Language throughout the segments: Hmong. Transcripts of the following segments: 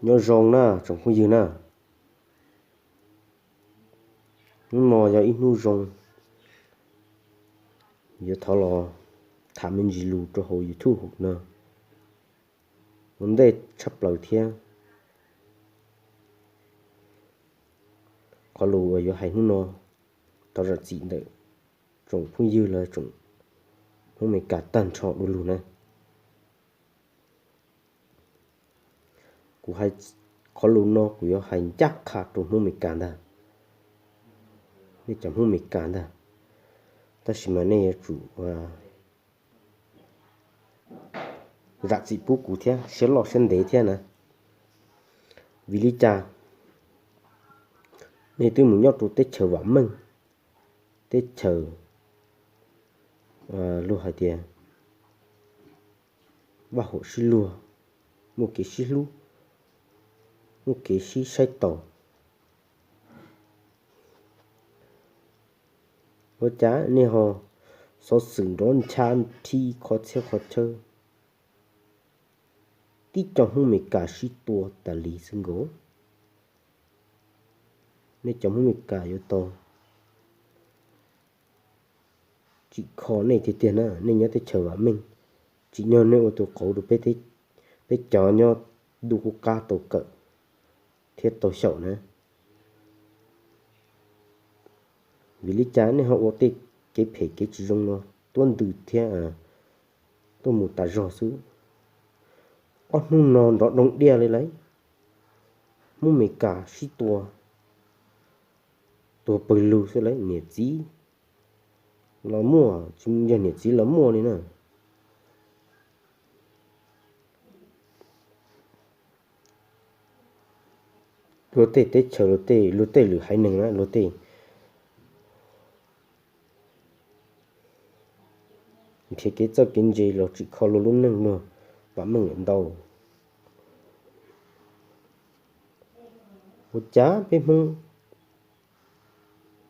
Nyob zoo na tsoom phooj ywg na, hnub no yog ib hnub zoo, yuav thov los tham me ntsis lus rau hauv YouTube no ua ntej tshaj plaws thiab. Qhov lus uas yuav hais hnub no, thov zam txim ntawm tsoom phooj ywg los tsoom Hmoob Amelikas tag nrho du lug na. Kuv hais qhov lus no kuv yuav hais ncaj qha rau Hmoob Amelikas ntag, nej cov Hmoob Amelikas ntag, tab sis mas nej yuav tsum zam txim pub kuv thiab, siab loj siab ntev thiab na. Vim li cas nej twb mus nyob rau teb chaws vam meej, teb chaws luag hais tias vaj huam sib luag, muaj kev sib hlub, muaj kev sib saib taus, ua cas nej ho xov xwm nrov ncha rhi qhov txhia qhov chaw, tib co Hmoob Amelikas sib tua tas li xwb nkaus? Nej cov Hmoob Amelikas yuav tau tsim kho nej tiag tiag na, nej nyob teb chaws vam meej, tsim nyog nej ua tus qauv rau peb cov nyob ntuj qub qab tau kawm thiab tau xyaum na. Vim li cas nej ho ua tej kev phem kev tsis zoo no tuab ntws thiab tuaj mus tas zog xwb? Ob hnub no nrov doog diaj li lauj, Hmoob Amelikas sib tua tuag pawg lug xwb lauj, niam txiv los muaj, tsis yog niam txiv los muaj li na. Luag tej teb chaws, luag tej, luag tej lwm haiv neeg na, luag tej nrhiav kev txawj kev ntse los tsim kho luag lub neej luag vam meej lawm ntau. Ua cas peb Hmoob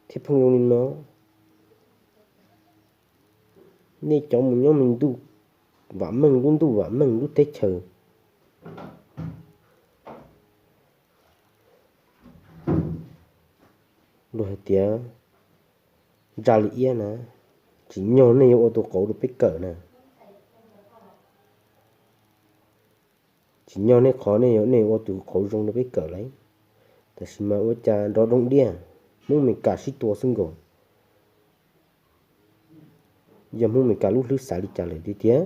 thiab phooj ywg li no, nej cov mus nyob me ntuj vam meej, lub ntuj vam meej, lub teb chaws luag hais tias ntsa li iab na, tsim nyog nej yuav ua tus qauv rau peb kawm na, tsim nyog nej qhov nej yuav, nej ua tus qauv zoo rau peb kawm lauj. Tab sis mas ua cas nrov doog diaj, Hmoob Amelikas sib tua xwb nkaus. Yog Hmoob Amelikas lub hlwb xav li cas lawm tiag tiag?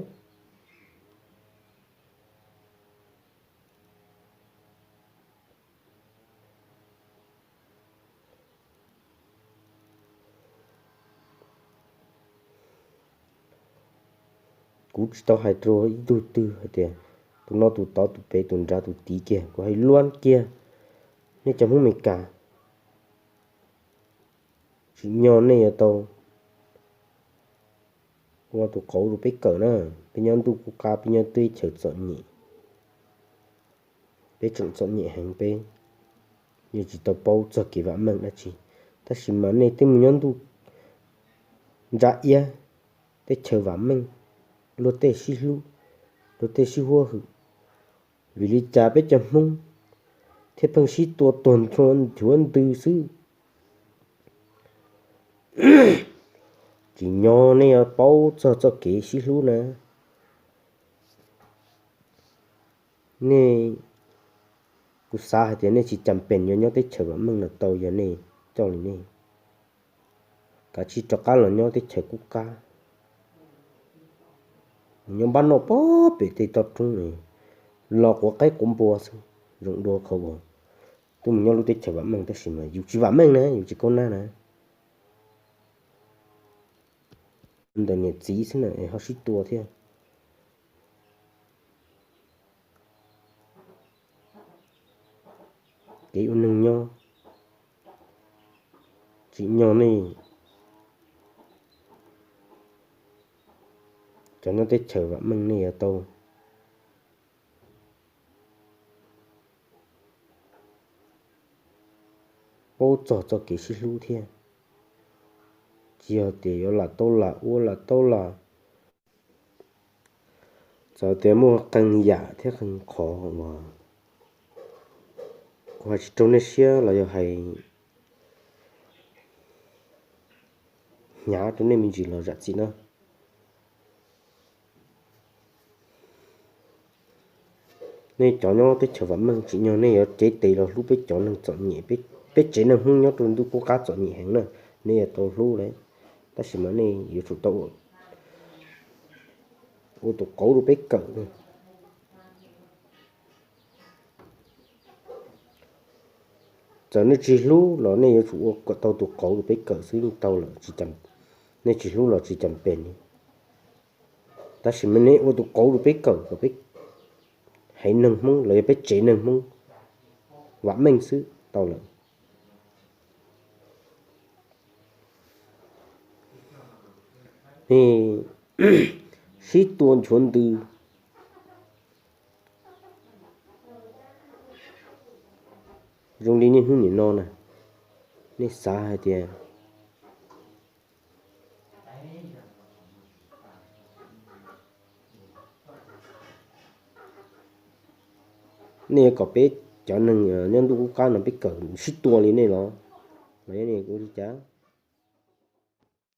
Kuv tsis tau hais rau ib tug twg hais tias tus no tus tod tus pem tus nrad tus tid kiag, kuv hais luaj kiag nej cov Hmoob Amelikas, tsim nyog nej yuav tau ua tus qauv rau peb kawm na. Peb nyob ntuj qub qab, peb nyob teb chaws txom nyem, peb tseem txom nyem heev, peb yeej tsis tau paub txog kev vam meej dab tsi. Tab sis mas nej twb mus nyob ntuj ntsa iab, teb chaws vam meej, luag tej sib hlub, luag tej sib huab hwm, vim li cas peb cov Hmoob thiaj pheej sib tua tuag nrho nchuav ntws xwb? Tsim nyog nej yuav paub txog txoj kev sib hlub na. Nej, kuv xav hais tias nej tsis cam pees yuav nyob teb chaws vam meej no tau, yog nej coj li nej, kav tsij rov qab los nyob teb chaws qub qab, nyob npab noj pem tej toj roob, los quav qaib quav npua xwb, zoo dua qhov uas twb mus nyob lub teb chaws vam meej tab sis mas yus tsis vam meej na, yus tsis kaub nab na. Ntawm niam txiv xwb na ho sib tua thiab. Kev ua neeg nyob, tsim nyog nej cov nyob teb chaws vam meej nej yuav tau paub txog txoj kev sib hlub thiab, tsis yog tias yuav lam tau lam ua lam tau lam, txawm tias muaj qee yam thiab qee qhov uas Kuv hais tsis raug nej siab los yog hais hnyav rau nej me ntsis los zam txim na. Nej cov nyob teb chaws vam meej tsim nyog nej yuav cev tes los hlub peb cov neeg txom nyem, peb tsev neeg Hmoob nyob rau ntuj qub qab txom nyem heev na, nej yuav tau hlub lawm. Tab sis mas nej yuav tsum tau ua tus qauv rau peb kawm. Txawm nej tsis hlub los nej yuav tsum ua kom tau tus qauv rau peb kawm xwb yeej tau lawm. Nej tsis hlub los tsis cas pes li, tab sis mas nej ua tus qauv rau peb kawm kom peb haiv neeg Hmoob los yog peb tsev neeg Hmoob vam meej xwb tau lawm. Nej sib tua nchuav ntws zoo li niaj hnub nim no na, nej xav hais tias nej yuav kom peb cov neeg nyob ntuj qub qab no peb kawm sib tua li nej los, los yog nej kuv li cas?